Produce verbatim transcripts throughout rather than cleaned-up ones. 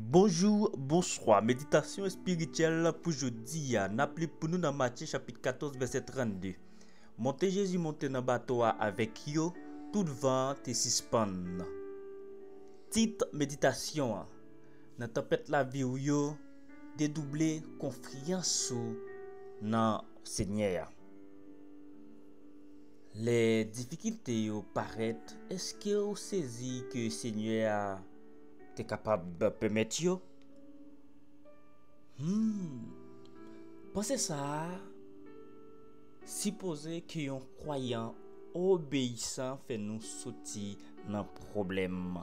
Bonjou, bonswa. Meditasyon espirityèl pou jodi a. N ap li pou nou nan Matye chapit katòz, vèsè trannde. Monte Jezi monte nan bato a avèk yo, tout van an te sispann. Tit meditasyon an: Nan tanpèt lavi w yo, dedouble konfyans ou nan Senyè a. Lè difikilte yo parèt, èske w sezi ke Senyè a te kapab pèmèt yo? Hmm. Panse sa a sipoze ke yon kwayan obeyisan fè nou soti nan pwoblèm.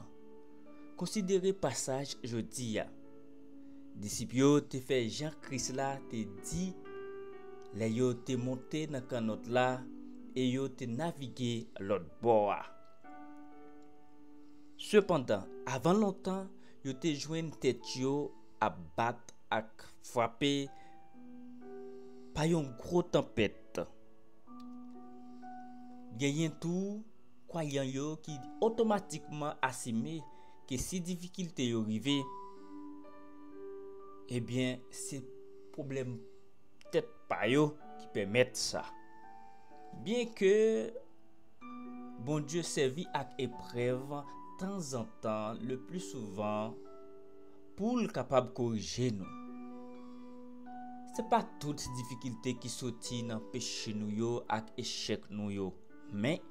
Konsidere pasaj jodi a. Disip yo te fè jan Kris la te di lè yo te monte nan kannòt la e yo te navige lòt bò a. Sepandan, avan lontan, yo te jwenn tèt yo ap bat ak frape pa yon gwo tanpèt. Genyen tou kwayan yo ki otomatikman asime ke si difikilte yo rive, ebyen, se pwoblèm tèt pa yo ki pèmèt sa. Byenke Bondye sèvi ak eprèv tanzantan, le pli souvan, pou l kapab korije nou. Se pa tout difikilte ki soti nan peche nou yo ak echèk nou yo, men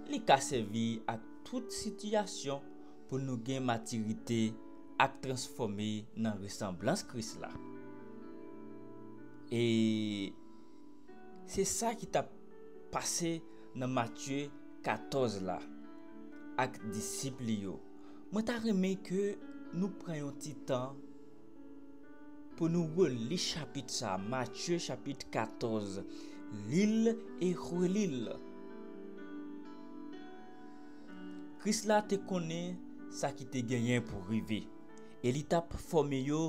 li ka sèvi ak tout sitiyasyon pou nou gen matirite ak transfòme nan resanblans Kris la. E se sa ki t ap pase nan Matye katòz la ak disip li yo. Mwen ta renmen ke nou pran yon ti tan pou nou reli chapit sa, Matye chapit katòz. Li l e reli l. Kris la te konnen sa ki te genyen pou rive, e li t ap fòme yo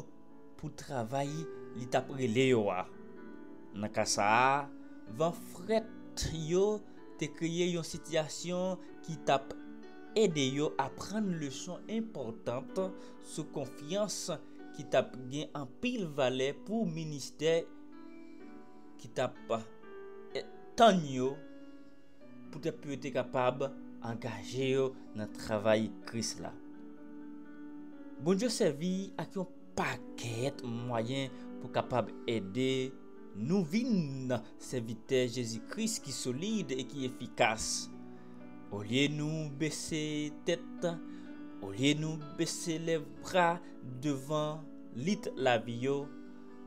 pou travay li t ap rele yo a. Nan ka sa a, van frèt yo te kreye yon sitiyasyon ki t ap ede yo aprann leson enpòtan sou konfyans ki t ap gen anpil valè pou ministè ki t ap, eh, tann yo, poutèt pou yo te kapab angaje yo nan travay Kris la. Bondye sèvi ak yon pakèt mwayen pou kapab ede nou vin sèvitè Jezi Kris ki solid e ki efikas. Olye nou bese tèt, olye nou bese lèv bra devan lit lavi yo,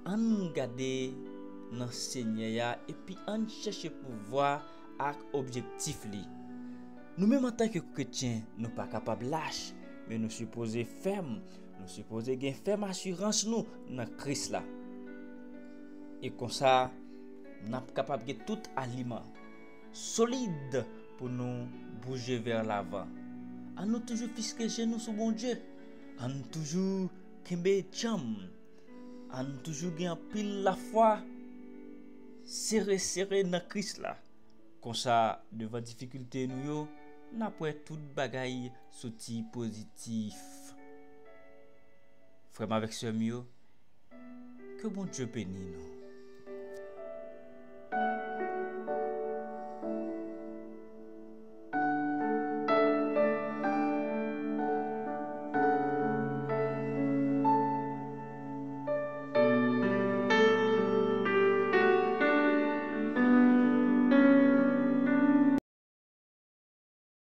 ann gade nan Senyè a epi ann chèche pouvwa ak objektif li. Nou menm antanke kretyen, nou pa kapab lach, men nou sipoze fèm. Nou sipoze gen fèm asirans nou nan Kris la. E konsa, n ap kapab gen tout aliman solid pou nou bouje vè lavan. Ann nou toujou fikse je nou sou Bondye. Ann nou toujou kenbe djanm. Ann nou toujou gen anpil lafwa sere sere nan Kris la. Konsa, devan difikilte nou yo, n ap wè tout bagay soti pozitif. Frè m avèk sè m yo, ke Bondye beni nou.